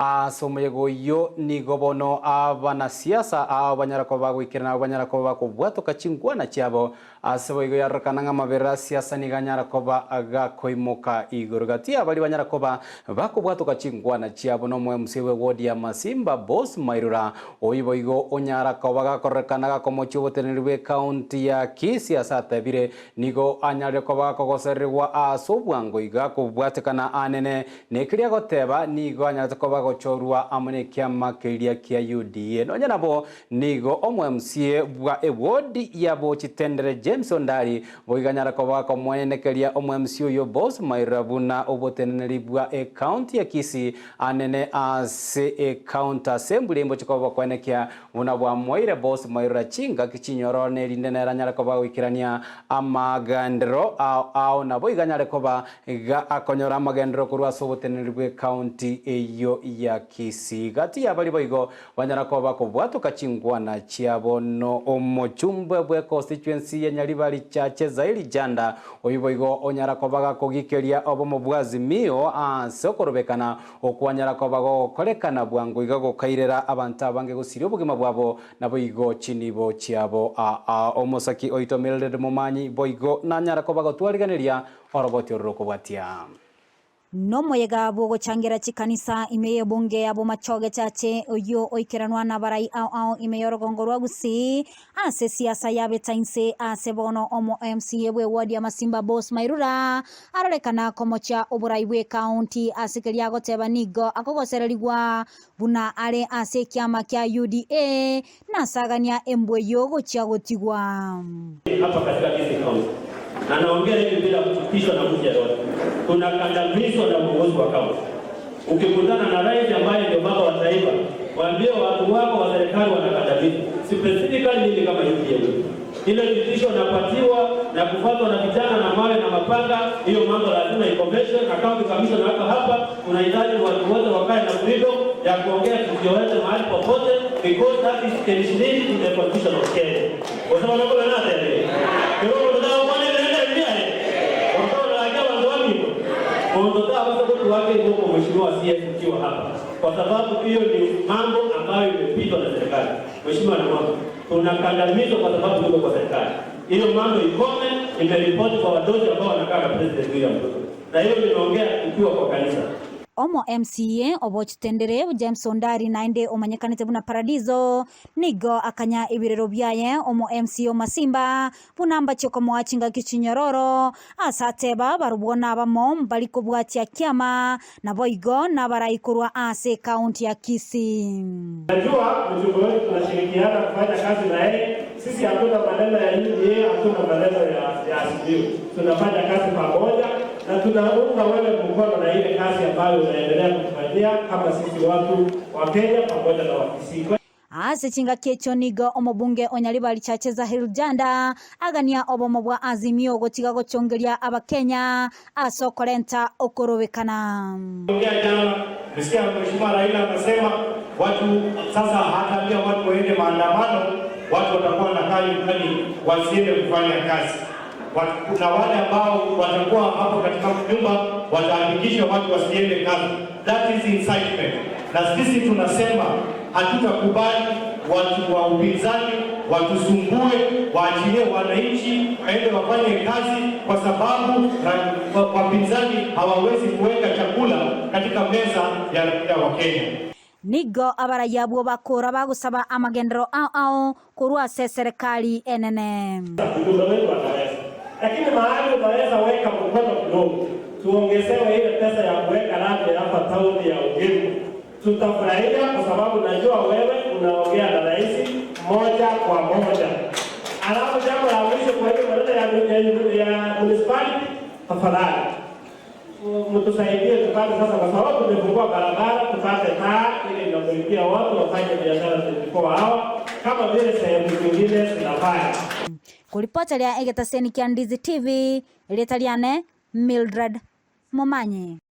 Ase omoyega oyio nigo bono abanasiasa ao banyara koba bagoikerana abwo banyara koba bakobwatoka chinkwana chiabo. Ase boigo yarorekana ng'a amaberero a siasa nigo anyara koba gakoimoka igoro gati ya baria banyara koba bakobwatoka chinkwana chiabo na omoMCA bw'ewodi ya Masimba Boss Mairura oyio boigo onyara koba gakororekana gakomochia oboteneneri bw'ecounty ya Kisii ase atebire nigo anyarire koba gakogosererigwa ase obwango iga kobwatekana anene Nekeria agoteba, nigo anyarete koba agochorwa amo nekiama keria kia UDA. Nonya nabo, nigo omo-MCA bwa eward ya Bochitendere James Ondari boigo anyare koba akomoenekeria omo-MCA oyio Boss Mairura buna oboteneneri bwa ecounty ya Kisii anene ase ecounty assembly embochie koba bokoenekia buna bwamoeire Boss Mairura chingaki chinyororo nerinde nere anyare koba agoikerania amagenderero ao ao naboigo anyare koba Iga akonyora amagenderero korwa ase oboteneneri bw'ecounty eyio ya Kisii. Gati y'abaria boigo banyara koba bakobwatoka chinkwana chiabo no omochumbe bwe constituency ya Nyaribari Chache Zairi Janda, oyio boigo onyara koba gakogikeria obomo bwa Azimio ase okorobekana okwanyara koba gogokorekana bwango iga gokairera abanto abange gosiria obogima bwabo naboigo chinibo chiabo. Aa omosaki oito Mildred Momanyi boigo nanyara koba gotwariganeria Oroboti oro rokobwatia. Nomoyega bw'ogochangera chikanisa ime y'ebunge ya Bomachoge Chache oyio oikeranwa nabarai ao ao ime y'orogongo rwa Gusii ase siasa yabeta inse ase bono omo MCA bw'eward ya Masimba Boss Mairura arorekana komocha oborai bw'ecounty ase keria agoteba nigo akogosererigwa buna are ase ekiama kia UDA Nasagania embwa eyio gochia gotigwa. Hapa katika Kisii County na naongea hivi bila kutishwa na mtu yeyote. Tunakandamizwa na uongozi wa kaunti. Ukikutana na rais ambaye ndio baba wa taifa, waambie watu wako wa serikali wanakandamizwa. Specifically mimi kama UDA. Ile vitisho napatiwa na kufuatwa na vijana na mawe na mapanga, hiyo mambo lazima ikomeshwe, na county commissioner hapa hapa, tunahitaji watu wote wakae na freedom ya kuongea tusioweze mahali popote because that is tension to the constitution of Kenya. Wasema mambo na nani? Kwa hiyo mwana nenda ndia. Watoto na watu wangi. Ondoka hapo kwa wake huko mheshimiwa CS ukiwa hapa. Kwa sababu hiyo ni mambo ambayo imepitwa na serikali. Mheshimiwa Namwamba, tunakandamizwa kwa sababu tuko kwa serikali. Hiyo mambo ikome, nimeripoti kwa wadozi ambao wanakaa na President William Ruto. Na hiyo nimeongea ukiwa kwa kanisa. Omo MCA obochitendere James Ondari naende omanyekanete buna Paradiso nigo akanya ebirero biaye omo MCA Omasimba buna mbache komoa chingaki chinyororo ase ateba barobwo nabamo mbari kobwatia kiama naboigo nabarai korwa ase ekaunti ya Kisii. Najua mjumbe wetu tunashirikiana kufanya kazi na yeye. Sisi hatuna maneno ya UDA, hatuna maneno ya Azimio. Tunafanya kazi pamoja na tunaunga wewe mkono na ile kazi ambayo unaendelea kutufanyia kama sisi watu wa Kenya pamoja na wa Kisii. Ase chingaki echio nigo omobunge o Nyaribari Chache Zahir Janda agania obomo bwa Azimio gotiga gochongeria abakenya ase okorenta okorobekana. Ongea jana, nisikia Mheshimiwa Raila anasema watu sasa hataambia watu waende maandamano, watu watakuwa na kali kali wasiende kufanya kazi. Kuna wale ambao watakuwa hapo katika nyumba watahakikisha watu wasiende kazi. That is incitement. Na sisi tunasema hatutakubali watu wa upinzani watusumbue, waachilie wananchi waende wafanye kazi, kwa sababu wapinzani hawawezi kuweka chakula katika meza ya raia wa Kenya. Nigo abaraiya abwo bakora bagosaba amagenderero ao ao korwa ase eserekari enene. Mjumbe wetu anaweza, lakini mahali unaweza weka mkono kidogo, tuongezewe ile pesa ya kuweka lami hapa tauni ya Ugegu, tutafurahia kwa sababu najua wewe unaongea na rais moja kwa moja. Alafu jambo la mwisho, kwa hiyo maneno ya municipality, tafadhali mtusaidie tupate sasa, kwa sababu tumefungua barabara, tupate taa ili inamulikia watu wafanye biashara 24 hour kama vile sehemu zingine zinafanya. Kuripota ria egetaseni kia Ndizi TV ritariane Mildred Momanyi.